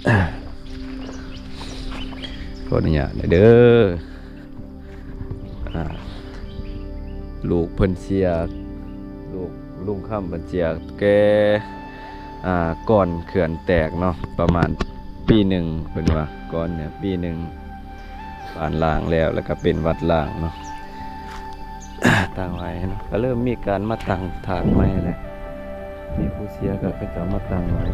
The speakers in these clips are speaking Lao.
ຂໍອະນຸຍາດເດີ ອ່າ ລູກເພິ່ນເສຍ ລູກລຸງຄຳເພິ່ນເສຍແຕ່ ອ່າ ກ່ອນເຂື່ອນແຕກເນາະ ປະມານປີໜຶ່ງ ເພິ່ນວ່າ ກ່ອນເນຍປີໜຶ່ງ ບານລ້າງແລ້ວ ແລ້ວກະເປັນວັດລ້າງເນາະ ຕັ້ງໄວ້ເນາະ ກະເລີ່ມມີການມາຕັ້ງຖາດໃໝ່ແລ້ວ ມີຜູ້ເສຍກະເຂົາເຈົ້າມາຕັ້ງໄວ້.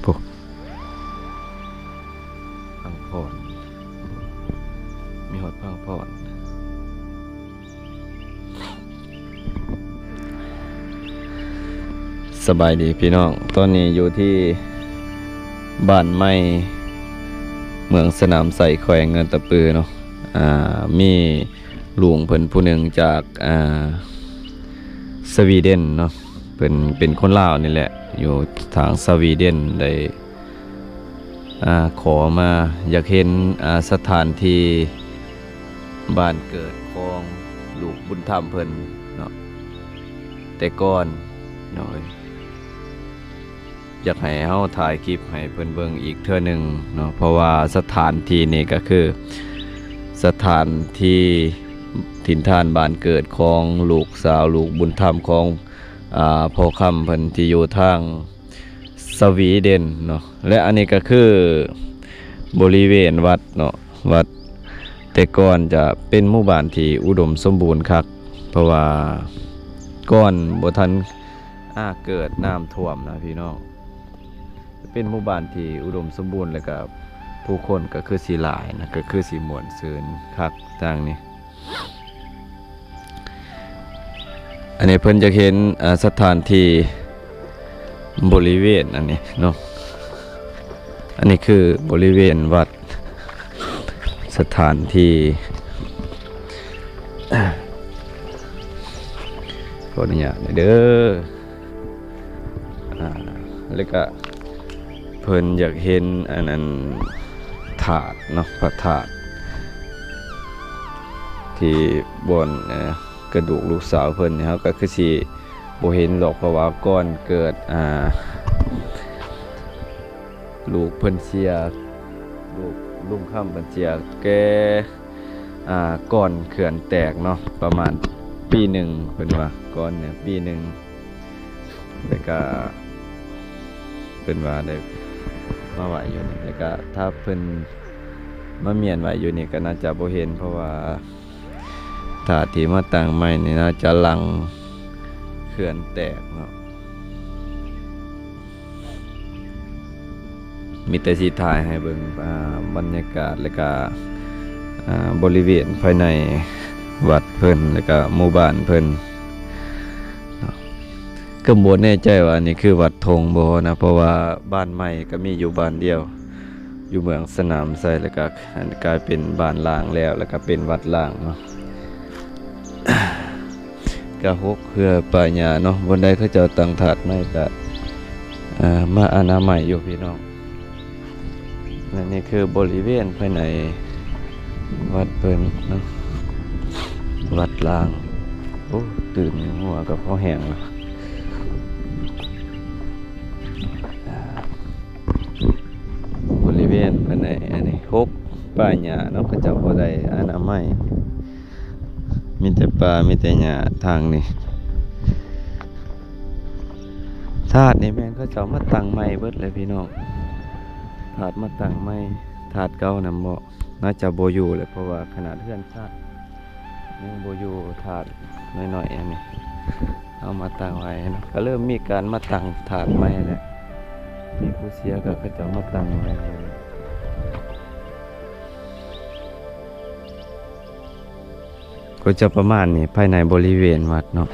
ໂອ້ ພັງຜ່ອນ ມີຮອດພັງຜ່ອນ. ສະບາຍດີພີ່ນ້ອງ ຕອນນີ້ຢູ່ທີ່ບ້ານໃໝ່ ເມືອງສະໜາມໄຊ ແຂວງອັດຕະປືເນາະ ອ່າ ມີລຸງເພິ່ນຜູ້ໜຶ່ງຈາກ ອ່າ ສະວີເດັນເນາະ ເພິ່ນເປັນຄົນລາວນີ້ແຫຼະ ຢູ່ທາງສະວີເດັນ ໄດ້ ອ່າ ຂໍມາ ຢາກເຫັນ ອ່າ ສະຖານທີ່ບ້ານເກີດຂອງລູກບຸນທຳເພິ່ນເນາະ ແຕ່ກ່ອນເນາະ ຢາກໃຫ້ເຮົາຖ່າຍຄລິບໃຫ້ເພິ່ນເບິ່ງອີກເທື່ອໜຶ່ງເນາະ ເພາະວ່າສະຖານທີ່ນີ້ກະຄືສະຖານທີ່ຖິ່ນຖານບ້ານເກີດຂອງລູກສາວ ລູກບຸນທຳຂອງ ອ່າ ພໍ່ຄຳເພິ່ນທີ່ຢູ່ທາງ ສະວີເດັນເນາະ ແລະ ອັນນີ້ກະຄືບໍລິເວນວັດເນາະ ວັດແຕ່ກ່ອນຈະເປັນໝູ່ບ້ານທີ່ອຸດົມສົມບູນຄັກ ເພາະວ່າກ່ອນບໍ່ທັນ ອາ ເກີດນ້ຳຖ້ວມນະພີ່ນ້ອງ ເປັນໝູ່ບ້ານທີ່ອຸດົມສົມບູນ ແລ້ວກະຜູ້ຄົນກະຄືຊິຫຼາຍນະ ກະຄືຊິມ່ວນຊື່ນຄັກທາງນີ້. ອັນນີ້ເພິ່ນຈະເຫັນ ອ່າ ສະຖານທີ່ບໍລິເວນອັນນີ້ເນາະ ອັນນີ້ຄືບໍລິເວນວັດ ສະຖານທີ່ ຂໍອະນຸຍາດເດີ ອ່າ ແລ້ວກະເພິ່ນຢາກເຫັນອັນນັ້ນ ທາດເນາະ ພະທາດ ທີ່ບ່ອນ ເອີ ກະດູກລູກສາວເພິ່ນນີ້ ເຮົາກະຄືຊິບໍ່ເຫັນດອກ ເພາະວ່າກ່ອນເກີດ ອ່າ ລູກເພິ່ນເສຍ ລູກລຸງຄຳເພິ່ນເສຍແຕ່ ອ່າ ກ່ອນເຂື່ອນແຕກເນາະ ປະມານປີໜຶ່ງ ເພິ່ນວ່າ ກ່ອນເນຍປີໜຶ່ງ ແລ້ວກະເພິ່ນວ່າໄດ້ມາໄວ້ຢູ່ນີ້ ແລ້ວກະຖ້າເພິ່ນມາມ້ຽນໄວ້ຢູ່ນີ້ກະໜ້າຈະບໍ່ເຫັນ ເພາະວ່າ ຖ້າທີ່ມາຕັ້ງໃໝ່ນີ້ໜ້າຈະຫຼັງເຂື່ອນແຕກເນາະ ມີແຕ່ຊິຖ່າຍໃຫ້ເບິ່ງ ອ່າ ບັນຍາກາດ ແລ້ວກະ ອ່າ ບໍລິເວນພາຍໃນວັດເພິ່ນ ແລ້ວກະໝູ່ບ້ານເພິ່ນເນາະ ກະບໍ່ແນ່ໃຈວ່ານີ້ຄືວັດທົ່ງບໍ່ນະ ເພາະວ່າບ້ານໃໝ່ກະມີຢູ່ບ້ານດຽວ ຢູ່ເມືອງສະໜາມໄຊ ແລ້ວກະກາຍເປັນບ້ານລ້າງແລ້ວ ແລ້ວກະເປັນວັດລ້າງເນາະ. ກະຫົກເພື່ອປ້າຍຫຍ້າເນາະ, ບ່ອນໃດເຂົາເຈົ້າຕັ້ງຖາດໃໝ່ກະ ເອີ ມາອະນາໄມຢູ່ພີ່ນ້ອງ. ແລະນີ້ຄືບໍລິເວນພາຍໃນວັດເພິ່ນເນາະ, ວັດລ້າງ. ໂອ້ ຕື່ນຫົວກະພໍແຮງລະ. ບໍລິເວນພາຍໃນອັນນີ້ຫົກປ່າຫຍ້າເນາະ, ເຂົາເຈົ້າບໍ່ໄດ້ອະນາໄມ, ມີແຕ່ປ່າມີແຕ່ຫຍ້າທາງນີ້. ຖາດນີ້ແມ່ນເຂົາເຈົ້າມາຕັ້ງໃໝ່ເບິດເລີຍພີ່ນ້ອງ, ຖາດມາຕັ້ງໃໝ່, ຖາດເກົ່ານັ້ນບໍ່ ໜ້າຈະບໍ່ຢູ່ແຫຼະ ເພາະວ່າຂະໜາດເຮືອນຊານຍັງບໍ່ຢູ່, ຖາດນ້ອຍໆອັນນີ້ເອົາມາຕັ້ງໄວ້ເນາະ, ກະເລີ່ມມີການມາຕັ້ງຖາດໃໝ່ແຫຼະ. ມີຜູ້ເສຍກະເຂົາເຈົ້າມາຕັ້ງໄວ້ ກະຈະປະມານນີ້ ພາຍໃນບໍລິເວນວັດເນາະ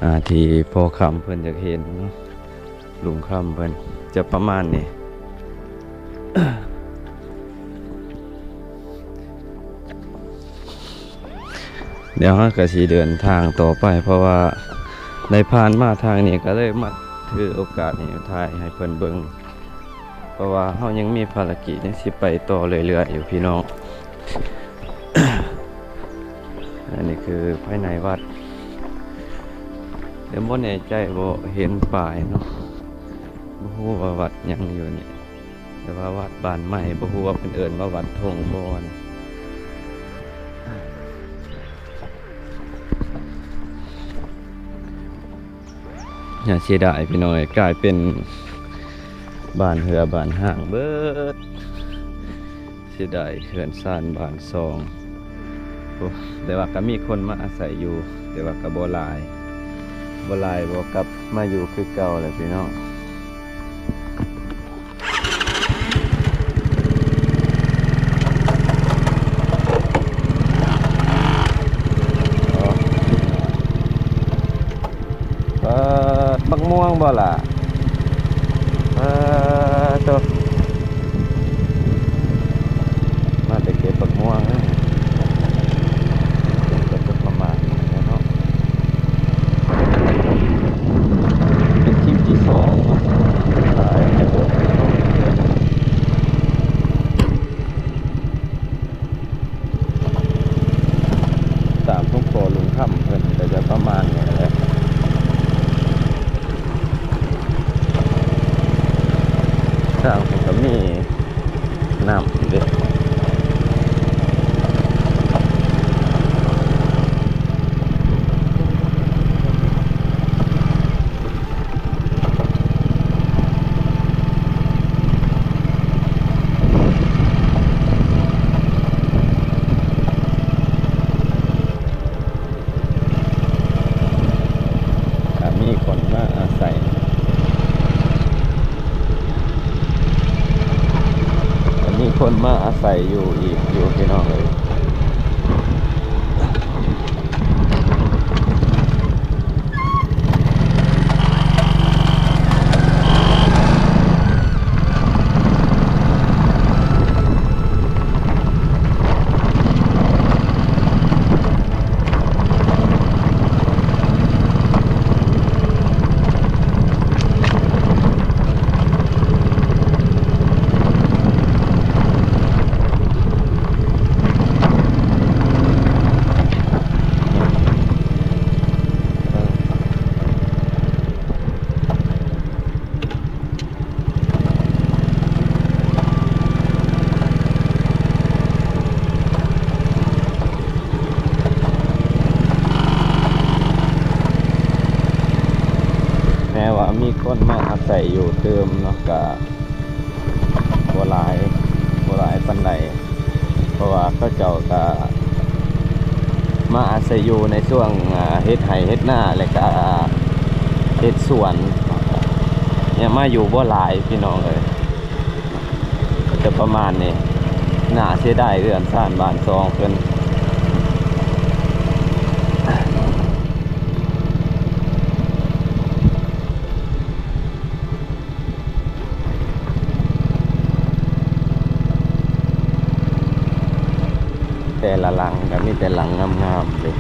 ອ່າ ທີ່ພໍ່ຄຳເພິ່ນຢາກເຫັນເນາະ. ລຸງຄຳເພິ່ນຈະປະມານນີ້. ດຽວເຮົາກະຊິເດີນທາງຕໍ່ໄປ ເພາະວ່າໄດ້ຜ່ານມາທາງນີ້ ກະເລີຍມາຖືໂອກາດນີ້ຖ່າຍໃຫ້ເພິ່ນເບິ່ງ, ເພາະວ່າເຮົາຍັງມີພາລະກິດ ຍັງຊິໄປຕໍ່ເລື້ອຍໆຢູ່ພີ່ນ້ອງ. ອັນນີ້ຄືພາຍໃນວັດ, ແຕ່ບໍ່ແນ່ໃຈ ບໍ່ເຫັນປ້າຍເນາະ, ບໍ່ຮູ້ວ່າວັດຫຍັງຢູ່ນີ້, ແຕ່ວ່າວັດບ້ານໃໝ່ ບໍ່ຮູ້ວ່າເພິ່ນເອີ້ນວ່າວັດທົ່ງບໍ່ນະ. ໜ້າເສຍດາຍພີ່ນ້ອງເອີຍ, ກາຍເປັນບ້ານເຮືອບ້ານຮ້າງເບິດ. ເສຍດາຍເຮືອນຊານບ້ານຊ່ອງ. ໂອ້ ແຕ່ວ່າກະມີຄົນມາອາໄສຢູ່ ແຕ່ວ່າກະບໍ່ຫຼາຍ, ບໍ່ຫຼາຍ ບໍ່ກັບມາຢູ່ຄືເກົ່າແຫຼະພີ່ນ້ອງ. ເອີ ບັກມ່ວງບໍ່ລະ? ເອີ ໂຕ ມາແຕ່ເກັບບັກມ່ວງເລີຍ. ເປັນກະຈຸປະມານນີ້ແຫຼະເນາະ, ເປັນຄລິບທີສອງເນາະ. ຕາມທຸກຂໍ້ລຸງຄຳເພິ່ນກະຈະປະມານນີ້ແຫຼະ. ທາງເພິ່ນກະມີນ້ຳເດ້. ກະມີຄົນມາອາໄສ, ກະມີຄົນມາອາໄສຢູ່ອີກຢູ່ພີ່ນ້ອງເອີຍ. ແມ້ວ່າມີຄົນມາອາໄສຢູ່ຕື່ມເນາະ ກະ ບໍ່ຫຼາຍ ບໍ່ຫຼາຍປານໃດ ເພາະວ່າເຂົາເຈົ້າກະມາອາໄສຢູ່ໃນຊ່ວງ ອ່າ ເຮັດໄຮ່ເຮັດນາ ແລະກະເຮັດສວນ ຍັງມາຢູ່ບໍ່ຫຼາຍພີ່ນ້ອງເອີຍ. ກະຈະປະມານນີ້ ໜ້າເສຍດາຍເຮືອນຊານບ້ານຊ່ອງເພິ່ນ. ແຕ່ລະຫຼັງກະມີແຕ່ຫຼັງງາມໆເດ້.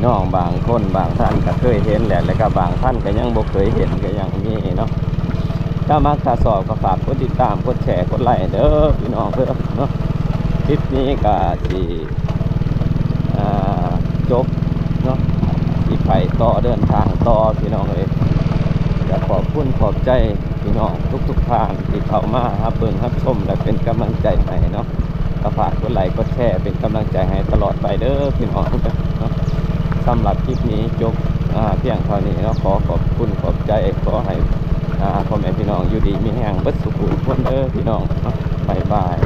ນ້ອງບາງຄົນບາງທ່ານກໍເຄີຍເຫັນແຫຼະ ແລ້ວກໍບາງທ່ານກໍຍັງບໍ່ເຄີຍເຫັນກໍຍັງມີເນາະ. ຖ້າມັກຖ້າຊອບກໍຝາກກົດຕິດຕາມ ກົດແຊ ກົດໄລເດີພີ່ນ້ອງເດີເນາະ. ຄລິບນີ້ກໍຊິ ອ່າ ຈົບເນາະ ຊິໄປຕໍ່ ເດີນທາງຕໍ່ພີ່ນ້ອງເອີຍ. ກໍຂອບຄຸນຂອບໃຈພີ່ນ້ອງທຸກໆທ່ານທີ່ເຂົ້າມາຮັບເບິ່ງຮັບຊົມ ແລະ ເປັນກຳລັງໃຈໃຫ້ເນາະ. ກໍຝາກກົດໄລກົດແຊເປັນກຳລັງໃຈໃຫ້ຕະຫຼອດໄປເດີພີ່ນ້ອງເນາະ. ສຳລັບຄລິບນີ້ຈົບ ອ່າ ພຽງເທົ່ານີ້ເນາະ. ຂໍຂອບຄຸນຂອບໃຈ ຂໍໃຫ້ ອ່າ ພໍ່ແມ່ພີ່ນ້ອງຢູ່ດີມີແຮງເບິດສູ່ຜູ້ຄົນເດີພີ່ນ້ອງເນາະ. ບາຍບາຍ.